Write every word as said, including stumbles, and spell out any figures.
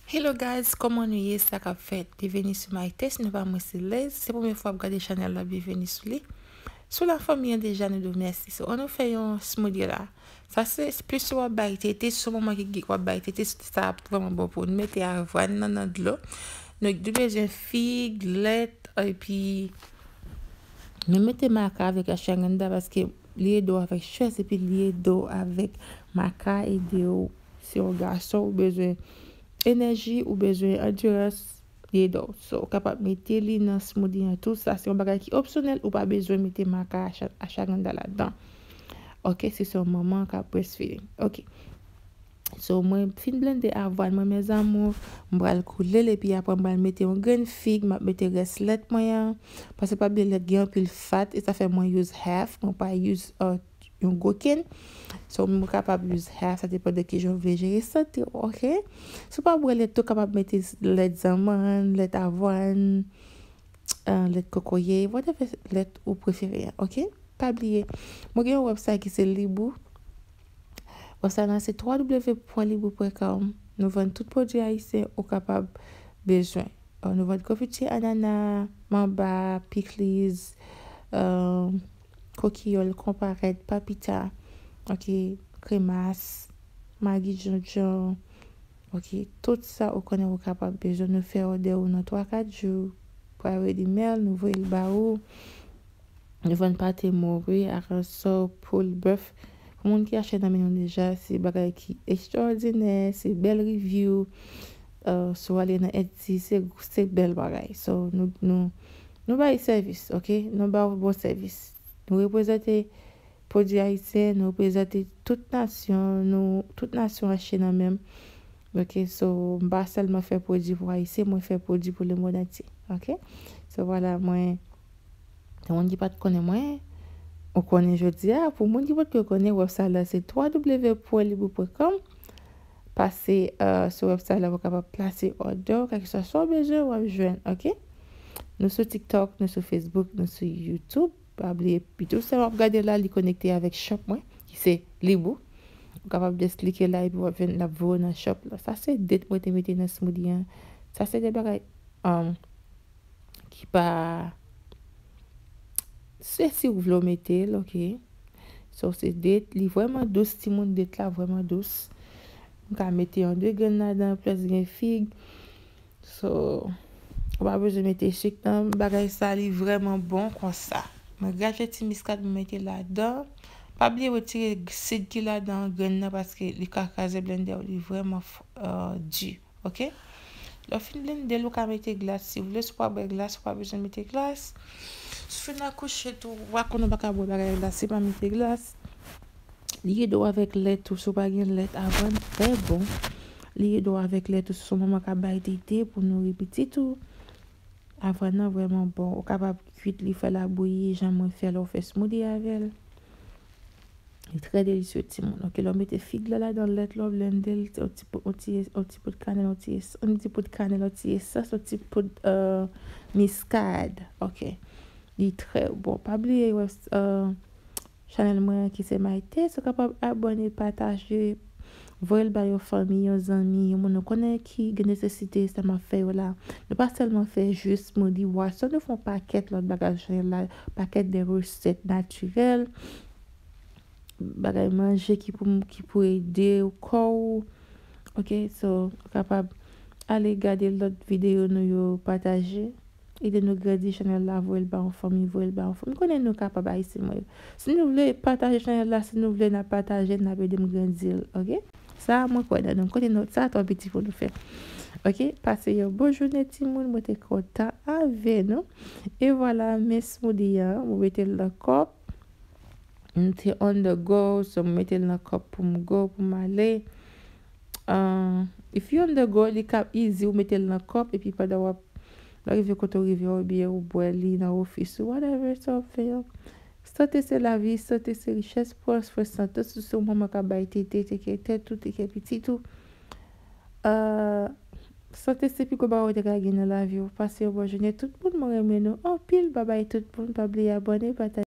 Hello guys, kòman nou ye? Sa k ap fèt? Byenveni sou Maite, si non pa mwen se Lez. Se premye fwa w ap gade chanèl la, byenveni sou li. Si w la fanmi an deja, nou di w mèsi. So, ann nou fè yon smoothie la. Sa se, plis w ap bay tete, si w manman ki, ki w ap bay tete, sa ap vrèman bon pou ou. Nou mete avwàn nan, nan dlo. Nou, nou bezwen fig, lèt, epi nou mete maca avèk ashwagandha paske li ede w avèk strès epi li ede w avèk maca ede w. Si w gason, ou bezwen enèji, ou bezwen andirans, li ede w. So, ou kapab mete li nan smoothie an tou. Sa se yon bagay ki opsyonèl, ou pa bezwen mete maca asha-, ashwagandha ladan. Ok, si se yon manman k ap breastfeeding. Ok. So, mwen fin blende avwàn mwen, mes amours. M pral koule l, epi apre m pral mete yon grenn fig, m ap mete rès lèt mwen an. Paske pa bliye lèt gen anpil fat, e sa fè mwen use half, mwen pa use, uh, yon gwo kenn. So, mwen kapab use half, sa depann de kijan w vle jere sante w, ok? Si w pa bwè lèt tou, w kapab mete lèt zanmann, lèt avwàn, uh, lèt kokoye, whatever lèt ou prefere an, ok? Pa bliye, mwen gen yon website ki se Libou. Website la se w w w pwen libou pwen kòm. Nou vann tout pwodui ayisyen ou kapab bezwen. Uh, nou vann konfiti anana, manba, pikliz, uh, kokiyòl, konparèt, papita, ok, kremas, magi djondjon, ok, tout sa ou konnen ou kapab bezwen. Nou fè òdè ou nan twa kat jou, private email, nou voye l ba ou. Nou vann pate more, aransò, poul, bèf. Pou moun ki achte nan men nou deja, se bagay ki ekstraòdinè, se bèl review. Uh, si w ale nan Etsy, se, se bèl bagay. So, nou, nou, nou bay sèvis, ok? Nou ba w bon sèvis. Nou reprezante pwodui ayisyen, nou reprezante tout nasyon, nou, tout nasyon achte nan men m. Ok, so, m pa sèlman fè pwodui pou ayisyen, mwen fè pwodui pou lemonn antye. Ok? So, vwala, mwen, pou moun ki pa t konnen mwen, ou konnen jodi a. Pou moun ki potko konnen, website la se w w w pwen libou pwen kòm. Pase, uh, sou website la, ou kapab plase òdè w, kèlkeswa sa w bezwen, w ap jwenn, ok? Nou sou TikTok, nou sou Facebook, nou sou YouTube. Pa bliye, pi tou sa w ap gade la, li konekte avèk shop mwen, ki se Libou. Ou kapab just klike la, epi w ap jwenn, l ap voye w nan shop la. Sa se date mwen te mete nan smoothie an. Sa se de bagay, um, ki pa, se si w vle w mete l, ok. So, se date, li vrèman dous, timoun, date la vrèman dous. M ka mete yon de grenn ladan, plus gen fig. So, ou pa bezwen mete sik nan bagay sa, li vrèman bon konsa. Mwen graje ti miskad, mwen mete ladan. Pa bliye retire sid ki ladan grenn nan, paske li ka kraze blendè w, li vrèman f-, euh, di. Ok? Lè w fin blende l, ou ka mete glas si w vle. Si w pa bwè glas, ou pa bezwen mete glas. Si w fin akouche tou, w a konnen w pa ka bwè bagay la si w pa mete glas. Li ede w avèk lèt ou, si w pa gen lèt, avwàn trè bon. Li ede w avèk lèt ou, si w se yon manman k ap bay tete pou nouri pitit ou. Avwàn nan vrèman bon. Ou kapab kwit li, fè l ap bouyi, jan mwen fè lè w fè smoothie avè l. Li trè delisye, timoun. Ok, lè w mete fig la ladan lèt la, w blende l, yon ti po-, yon ti, yon ti poud kanèl, yon ti es-, yon ti poud kanèl, yon ti esans, yon ti poud, euh, miskad. Ok. Li trè bon. Pa bliye, euh, chanèl mwen an ki se Mayte, si w kapab abòne, pataje, voye l ba yon fanmi, yon zanmi, yon moun nou konnen ki gen nesesite sa m ap fè yo la. Nou pa sèlman fè jis smoothie, bwason, nou fè yon pakèt lòt bagay sou chanèl la, pakèt de resèt natirèl, bagay manje ki pou, ki pou ede w, kò w. Ok, so, ou kapab ale gade lòt videyo nou yo, pataje. Ede nou grandi chanèl la, voye l ba yon fanmi, voye l ba yon fanmi. Konnen nou kapab, ayisyen mwen yo. Si nou vle pataje chanèl la, si nou vle n ap pataje, n ap ede m grandi l, ok? Sa, mwen kwè nan nou. Kote nòt sa twò piti pou nou fè. Ok? Pase yon bon jounen, timoun. Mwen te kontan avè nou. E vwala, men smoothie an, mwen mete l nan kòp. M te on the go, so m mete l nan kòp pou m go, pou m ale. Ah, if you on the go, li ka easy, ou mete l nan kòp, epi pandan w ap, lè w rive kote w rive, oubyen ou bwè li nan ofis ou, whatever sa w ap fè an. Sante se lavi, sante se richès, pran swen sante w, si w se yon manman k ap bay tete, teke tèt ou, teke pitit ou. Ah, sante se pi gwo bagay ou te ka gen nan lavi w. Pase yon bon jounen, tout moun, mwen renmen nou anpil, babay tout moun, pa bliye abòne, pataje.